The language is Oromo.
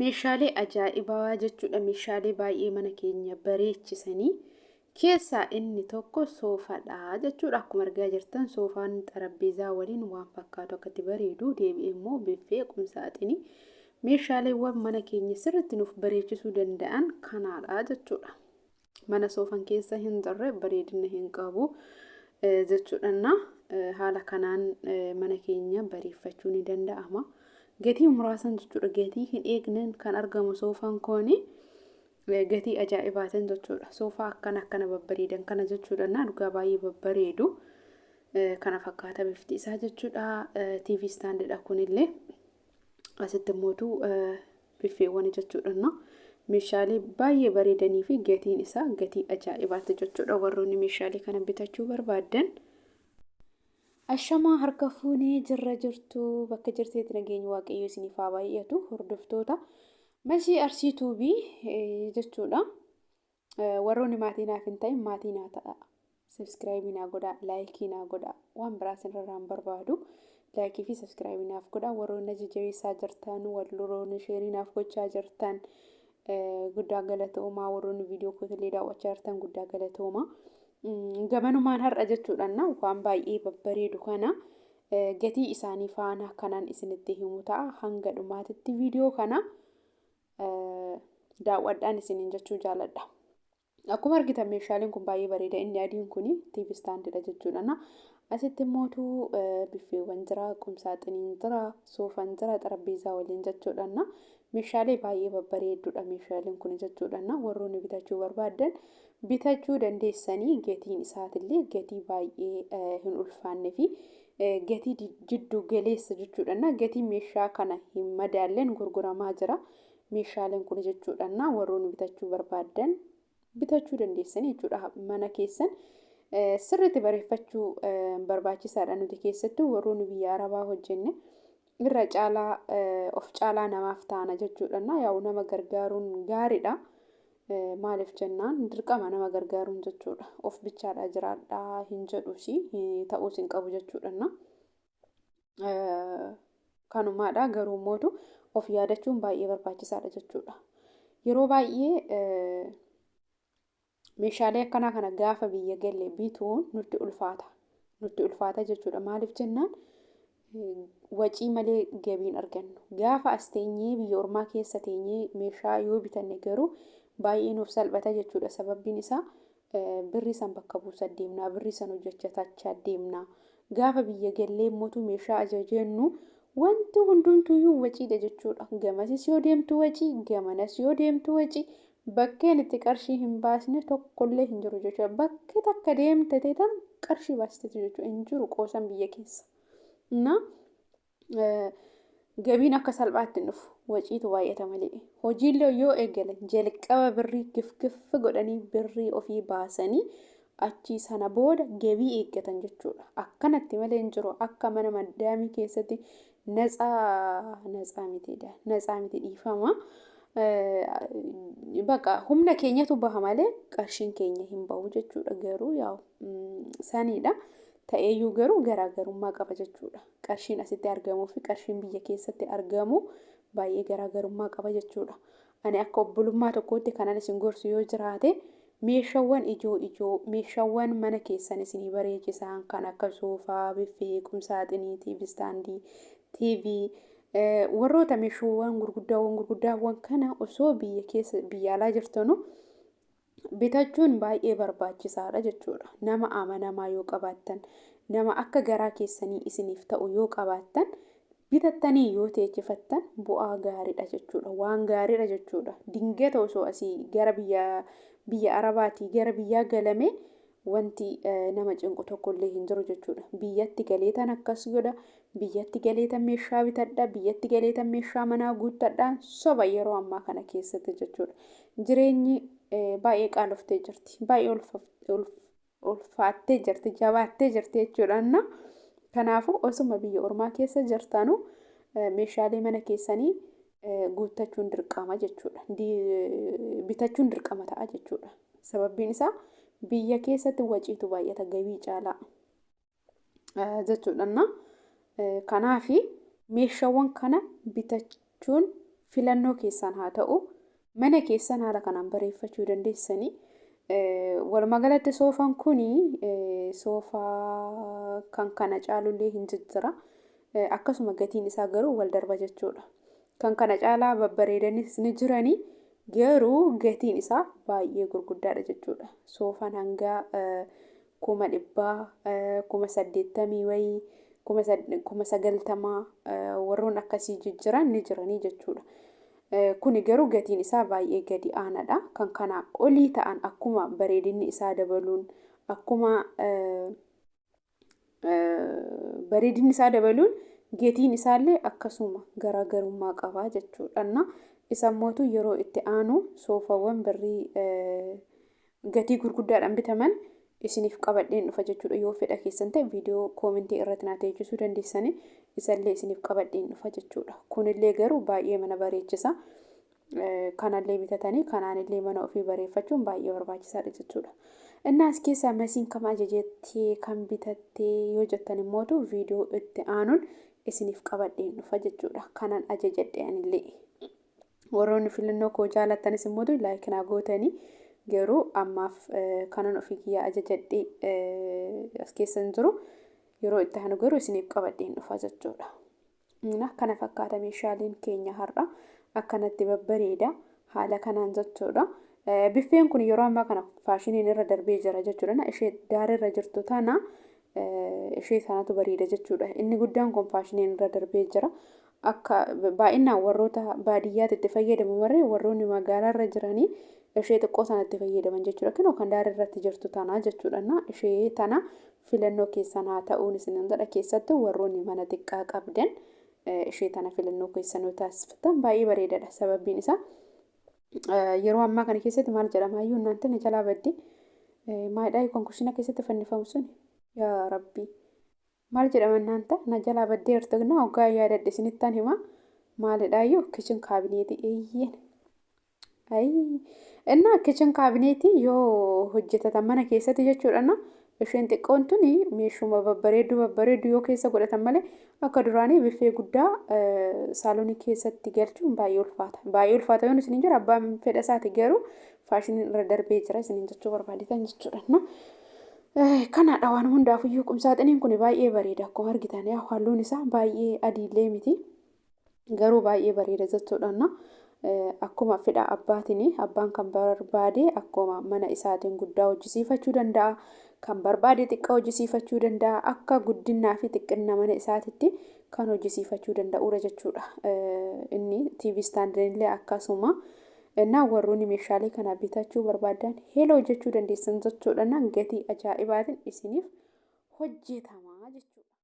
Meeshaalee ajaa'ibaa jechuudha. Meeshaalee baay'ee mana keenya bareechisanii keessaa inni tokko soofaadha jechuudha. Akkuma argaa jirtan soofaan xarapheezaa waliin waan fakkaatu akkatti bareedu deebi'ee immoo biffee qumsaaxinii meeshaaleewwan mana keenya sirriitti nuuf bareechisuu danda'an kanaadha jechuudha. Mana soofan keessa hin jirre bareedina hin qabu jechuudha. Haala kanaan mana keenya bareeffachuu ni danda'ama. Gatii muraasan jechuudha. Gatii hin eegneen kan argamu soofaan kooni gatii ajaa'ibaatiin jechuudha. Soofaa akkana akkana babbareedan kana jechuudha. Dhugaa baay'ee babbareedu. Kana fakkaata bifti isaa jechuudha. TV standidha kunillee. Asitti immootu biffeewwan jechuudha. Meeshaalee baay'ee bareedanii fi gatiin isaa gatii ajaa'ibaati jechuudha. Warroonni meeshaalee kana bitachuu barbaaddan. Ashamaa harka fuunee jirra jirtu bakka jirteetti nageenyi waaqayyoo isiniif haa baay'atu hordoftoota Masii Arsii Tuubii jechuudha. Warroonni maatii naaf hin ta'in maatii naa ta'a. Subscribe naa godhaa, like naa godhaa. Waan biraa isinirraa hin barbaadu. Like fi subscribe naaf godhaa. Warroonni na jajjabeessaa jirtan, warroonni share naaf gochaa jirtan guddaa galatoomaa. Warroonni viidiyoo kootillee daawwachaa jirtan guddaa galatoomaa. Gamanumaan har'a jechuudhaan waan baay'ee babbareedu kana gatii isaanii faana kanaan isinitti himu ta'a. Hanga dhumaatitti viidiyoo kana daawwadhaan isiniin jechuu jaaladha. Akkuma argitan meeshaaleen kun baay'ee bareeda. Inni adiin kun TV standidha jechuudha. Asitti immootu biffeewwan jira, qumsaaxiniin jira, soofaan jira, xarapheezaa waliin jechuudha. Meeshaalee baay'ee babbareedduudha meeshaaleen kun jechuudha. Warroonni bitachuu barbaaddan bitachuu dandeessanii gatiin isaatillee gatii baay'ee hin ulfaanne fi gatii jiddu galeessa jechuudha. Gatii meeshaa kana hin madaalleen gurguramaa jira. Meeshaaleen kun jechuudha. Warroonni bitachuu barbaaddan bitachuu dandeessanii jechuudha. Mana keessan sirriitti bareeffachuu barbaachisaadha. Nuti keessattuu warroonni biyya Arabaa hojjenne irra caalaa of caalaa namaaf taana jechuudha. Yaa'u nama gargaaruun gaariidha. Maaliif jennaan dirqama nama gargaaruun jechuudha. Of bichaadha jiraadhaa hin jedhuusi ta'uus hin qabu jechuudha. Kanumaadha garuu mootu of yaadachuun baay'ee barbaachisaadha jechuudha. Yeroo baay'ee meeshaalee akkanaa kana gaafa biyya galle bituun nutti ulfaata. Nutti ulfaata jechuudha. Maaliif jennaan wacii malee gabiin argannu. Gaafa as teenyee biyya ormaa keessa teenyee meeshaa yoo bitanne garuu baay'ee nuuf salphata jechuudha. Sababbiin isaa birrii san bakka buusaa deemna, birrii san hojjechaa deemna. Gaafa biyya gallee mootu meeshaa ajajennu wanti hundumtuyyuu waciidha jechuudha. Gamasis yoo deemtu wacii, gamanas yoo deemtu wacii. Bakkeen itti qarshii hin baasne tokkollee hin jiru jechuudha. Bakkee takka deemte tan qarshii baasteetu jechuudha. Hin jiru qoosan biyya keessa. Na gabiin akka salphaatti hin dhufu. Waciitu baay'ata malee. Hojiillee yoo eegalan jalqaba birrii gif godhanii birrii ofii baasanii achii sana booda gabii eeggatan jechuudha. Akkanatti malee hin jiru. Akka mana maddaamii keessatti natsaa natsaa mitiidha. Natsaa miti dhiifama. Bakka humna keenyatu baha malee qarshiin keenya hin bahu jechuudha. Garuu yaa'u saniidha. Ta'eeyyuu garuu garaagarummaa qaba jechuudha. Qarshiin asitti argamuu fi qarshiin biyya keessatti argamu baay'ee garaagarummaa qaba jechuudha. Ani akka obbolummaa tokkootti kanan isin gorsu yoo jiraate meeshaawwan ijoo ijoo meeshaawwan mana keessan isinii bareechisan kan akka soofaa, biffee, qumsaaxinii, TV stand, TV warroota meeshaawwan gurguddaawwan gurguddaawwan kana osoo biyya keessa biyya alaa jirtanu bitachuun baay'ee barbaachisaadha jechuudha. Nama amanamaa yoo qabaattan, nama akka garaa keessanii isiniif ta'u yoo qabaattan bitattanii yoo teechifattan bu'aa gaariidha jechuudha. Waan gaariidha jechuudha. Dingata osoo asii gara biyya Arabaatii gara biyyaa galame wanti nama cinqu tokkollee hin jiru jechuudha. Biyyatti galeetan akkas godha, biyyatti galeetan meeshaa bitadha, biyyatti galeetan meeshaa manaa guuttadha. Soba yeroo ammaa kana keessatti jechuudha. Jireenyi baay'ee qaaloftee jirti. Baay'ee ulfaattee jirti, jabaattee jirti jechuudha. Kanaafuu osuma biyya ormaa keessa jirtanu meeshaalee mana keessanii guuttachuun dirqama jechuudha. Bitachuun dirqama ta'a jechuudha. Sababbiin isaa biyya keessatti waciitu baay'ata gabii caalaa jechuudha. Kanaafi meeshaawwan kana bitachuun Filannoo keessan haa ta'u, mana keessan haala kanaan bareeffachuu dandeessanii. Walumaa galatti soofaan kuni soofaa kan kana caalullee hin jijjira. Akkasuma gatiin isaa garuu wal darba jechuudha. Kan kana caalaa babbareedanis ni jiranii, garuu gatiin isaa baay'ee gurguddaadha jechuudha. Soofaan hanga 100,000, 80,000 wayii, 90,000 warroon akkasii jijjiran ni jiranii jechuudha. Kuni garuu gatiin isaa baay'ee gadi aanaadha. Kan kanaa olii ta'an akkuma bareedinni isaa dabaluun, akkuma bareedinni isaa dabaluun gatiin isaallee akkasuma garaagarummaa qaba jechuudha. Isa mootu yeroo itti aanu soofawwan birrii gatii gurguddaadhaan bitaman isiniif qabadheen dhufa jechuudha. Yoo fedha keessan ta'e viidiyoo koomentii irratti naa teechisuu dandeessanii, isallee isiniif qabadheen dhufa jechuudha. Kunillee garuu baay'ee mana bareechisa. Kanallee bitatanii kanaanillee mana ofii bareeffachuun baay'ee barbaachisaadha jechuudha. Inni as keessaa masiin kam ajajettee kan bitattee yoo jettan immootu viidiyoo itti aanuun isiniif qabadheen dhufa jechuudha. Kanan ajajadhe anillee. Warroonni filannoo koo jaalattanis immoo like naa gootanii, garuu ammaaf kanan ofii kiyyaa ajajadhee as keessa hin jiru. Yeroo itti aanu garuu isiniif qabadheen dhufa jechuudha. Kana fakkaata meeshaaleen keenya har'a, akkanatti babbareeda haala kanaan jechuudha. Biffeen kun yeroo ammaa kana faashiniin irra darbee jira jechuudha. Ishee daarirra jirtu tana, ishee sanatu bareeda jechuudha. Inni guddaan kun faashiniin irra darbee jira. Akka baay'inaan warroota baadiyyaatti itti fayyadamu maree, warroonni magaalaarra jiranii ishee xiqqoo sanatti fayyadaman jechuudha. Kunoo kan daarirratti jirtu tana jechuudha. Ishee tana filannoo keessan haa ta'uun isin jedha, keessattuu warroonni mana xiqqaa qabdan ishee tana filannoo keessan yoo taasifatan baay'ee bareedaadha. Sababbiin isaa yeroo ammaa kana keessatti maal jedhama iyyuu naantiin jalaa baddi maalidhaa, kan kushina keessatti fannifamu sun, yaa rabbi, maal jedhama naanta na jalaa baddee jirtu na hoggaa yaadadhe isinittan hima, maalidhaa iyyuu, kitchen cabinetii, eeyyeen. Ayii, innaa kitchen cabinetii yoo hojjetatan mana keessatti jechuudha, na isheen xiqqoon tuni meeshuma babbareedduu babbareedduu yoo keessa godhatan malee akka duraanii biffee guddaa saalonii keessatti galchuun baay'ee ulfaata. Baay'ee ulfaata yoon isiniin jira, abbaan fedha isaati, garuu faashiniin irra darbee jira isiniin jechuu barbaadetan jechuudha. Kanaadha waan hundaafuyyuu qumsaaxiniin kun baay'ee bareeda, akkuma argitan halluun isaa baay'ee adiillee miti, garuu baay'ee bareeda jechuudha. Akkuma fedha abbaatiin, abbaan kan barbaade akkuma mana isaatiin guddaa hojjisiifachuu danda'a. Kan barbaade xiqqaa hojjisiifachuu danda'a. Akka guddinaa fi xiqqina mana isaatitti kan hojjisiifachuu danda'udha jechuudha. Inni TV standiin illee akkasuma. Innaa warroonni meeshaalee kana bitachuu barbaadan heela hojjechuu dandeessan jechuudha. Gatii ajaa'ibaatiin isiniif hojjetama jechuudha.